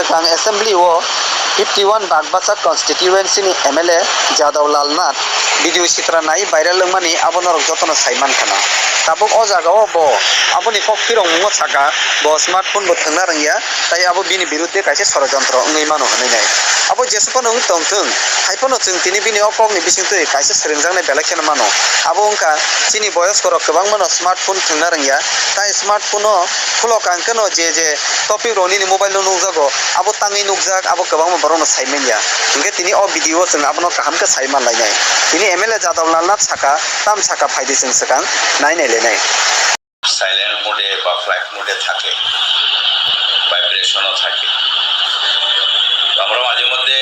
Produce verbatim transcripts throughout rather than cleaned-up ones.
Ang assembly o fifty one Bagbasa constituency ni M L A Jadav Lal Nath video sitra nai viral wngmani abo norok jotono sai mankha na. Tabuk o jaga o bo aboni kok phirong mungo saka, bo smartphone bo thwngna rwngya, tai abo bini birudde kaisa sorojontro wngwi mano hwnwi nai. Abo jesuphano wng tongthwng, haiphano chwng tini bini o kokni bisingtwi kaisa swrwngjaknai belai kheno mano. Abo wngkha chini boyoskorok kwbangmano smartphone thwngna rwngya, tai smartphone o khulok ang kheno je je topic rok nini mobile no nukjago, abo tangwi nukjak, abo kwbangma borok no sai manya. Hinkhe tini o video o chwng abono kaham khe sai man lainai. Tini M L A Jadav Lal Nath saka, tam saka phaidi chwng swkang nai nai lenai. Silent মোডে বা ফ্লাইট মোডে থাকে, ভাইব্রেশনও থাকে। তো আমরা মাঝে মধ্যে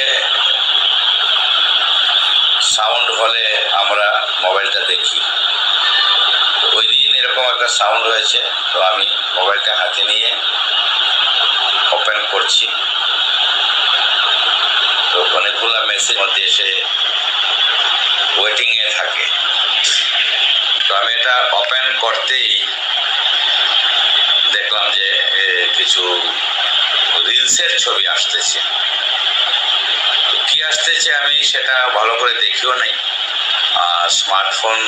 সাউন্ড হলে আমরা মোবাইলটা দেখি। তো ওই দিন এরকম একটা সাউন্ড হয়েছে, তো আমি মোবাইলটা হাতে নিয়ে ওপেন করছি। তো অনেকগুলা মেসেজ মধ্যে এসে ওয়েটিং এ থাকে। তো আমি এটা ওপেন করতেই দেখলাম যে এ, কিছু রিলসের ছবি আসতেছে। তো কি আসতেছে আমি সেটা ভালো করে দেখিও নাই। আর স্মার্টফোন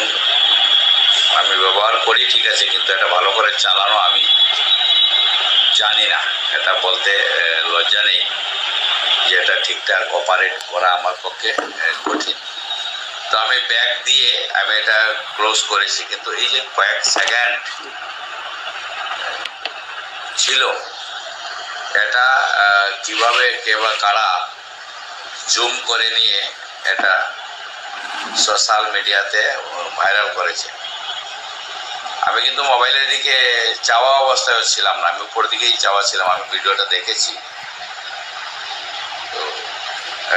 আমি ব্যবহার করি, ঠিক আছে, কিন্তু এটা ভালো করে চালানো আমি জানি না। এটা বলতে এ, লজ্জা নেই যে এটা ঠিকঠাক অপারেট করা আমার পক্ষে এ, কঠিন। তো আমি ব্যাক দিয়ে আমি এটা ক্লোজ করেছি, কিন্তু এই যে কয়েক সেকেন্ড ছিল, এটা আহ, কিভাবে কে বা কারা জুম করে নিয়ে এটা সোশ্যাল মিডিয়াতে ভাইরাল করেছে। আমি কিন্তু মোবাইলের দিকে চাওয়া অবস্থায় ছিলাম না, আমি উপর দিকেই চাওয়া ছিলাম, আমি ভিডিওটা দেখেছি। তো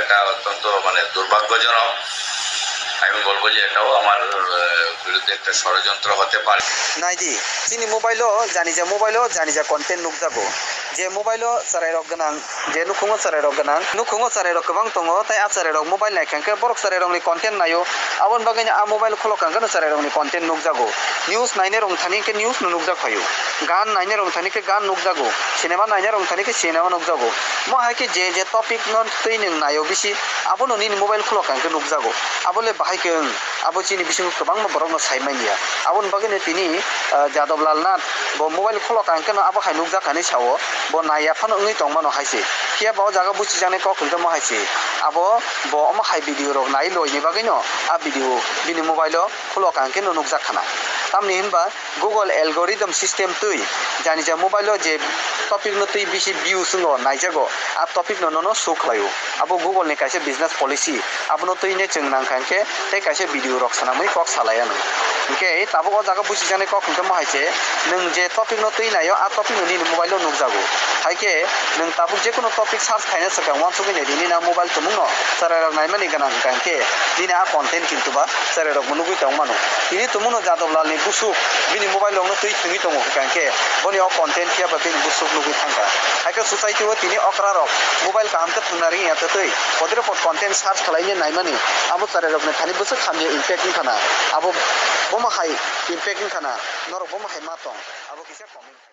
এটা অত্যন্ত মানে দুর্ভাগ্যজনক। আমি বলবো যে এটাও আমার আহ, বিরুদ্ধে একটা ষড়যন্ত্র হতে পারে। Naidi, chini mobile o janija mobile o janija content nukjago. Je mobile o chwrairok gwnang, je nukhungo chwrairok gwnang, nukhungo chwrairok kwbang tongo, tai a chwrairok mobile naikha khe borok chwrairokni content naio. Aboni bagwino a mobile khulok kha khe chwrairokni content nukjago. News nainai rok thani khe news no nukjak phaio. Gan nainai rok thani khe gan nukjago. Cinema nainai rok thani khe cinema nukjago. Mo hai khe je je topic no twi nwng naio bisi, abono nini mobile khulok kha khe nukjago. Abo le bahai khe wng, abo chini bisingo kwbangma borok no sai manya. Aboni bagwino tini, ah, Jadav Lal Nath bo mobile khulok kha khe no abo hai nukjak hinwi sao, bo naiya phano wngwi tongmano hai se. Phiya ba o jaga buchijaknai kok hwnkhe mo hai se. Abo bo omo hai video rok nai loini bagwino a video bini mobile o khulok kha khe no nukjak khana. Tamni hinba Google algorithm system twi janija mobile o je topic no twi bisi views wngo naijago, a topic no nono show khlaio. Abo Google ni kaisa business policy, abono twi ne chwng nang kha khe tei kaisa video rok swnamwi kok salai ano. Hinkhe tabuk o jaga buchijaknai kok hwnkhe mo hai se, nwng je topic no twi naio a topic no nini mobile o nukjago. Hai khe nwng tabuk je kono topic search khaina swkang uansugwi nai di, nini a mobile tumung no chwrairok naimani gwnang hwnkha hinkhe nini a content kintu ba chwrairok bo nugwi tong mano. Tini tumung no Jadav Lal ni busuk bini mobile rok no twi thwngwi tongo hwnkha hinkhe boni o content phiya ba bini busuk nugwi thangkha. Hai khe society o tini okra rok mobile kaham khe thwngna ringya twtwi kotor pot content search khlaina naimani abo chwrairok ni thani bwswk hamya impact wngkha na abo bomo hai impact wngkha na norok bomo hai ma tong abo kisa comment.